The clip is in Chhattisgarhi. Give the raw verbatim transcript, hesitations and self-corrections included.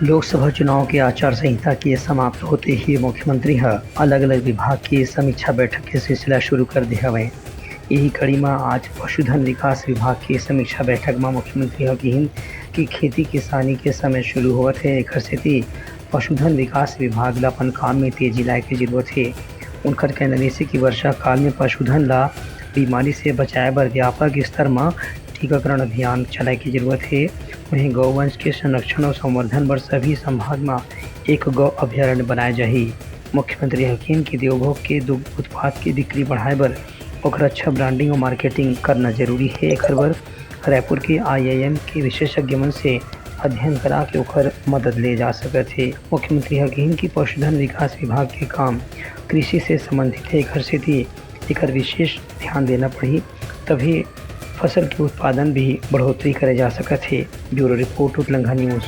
लोकसभा चुनाव के आचार संहिता के समाप्त होते ही मुख्यमंत्री ह अलग-अलग विभाग के समीक्षा बैठक के सिलसिला शुरू कर दे हवय। यही कड़ी म आज पशुधन विकास विभाग के समीक्षा बैठक म मुख्यमंत्री ह किहिन कि खेती किसानी के समय शुरू होवत हे, एखर सेती पशुधन विकास विभाग ल अपन काम में तेजी लाए के जरूरत हे। उनकर कहना रहिसे कि वर्षा काल में पशुधन ल बीमारी से बचाए बर व्यापक स्तर म टीकाकरण अभियान चलाए के जरूरत हे। उन्हें गौवंश के संरक्षण और संवर्धन बर सभी संभाग म एक गौ अभयारण्य बनाए जाही। मुख्यमंत्री ह किहिन कि देवभोग के दुग्ध उत्पाद के बिक्री बढ़ाए बर ओकर अच्छा ब्रांडिंग और मार्केटिंग करना जरूरी हे। एखर बर रायपुर के आईआईएम के विशेषज्ञ मन से अध्ययन करा के ओकर मदद ले जा सकत हे। मुख्यमंत्री ह किहिन कि पशुधन विकास विभाग के काम कृषि से संबंधित हे, एखर सेती एकर विशेष ध्यान देना पड़ही, तभी फसल के उत्पादन भी बढ़ोतरी करे जा सकत हे। Bureau report, Utlangha news.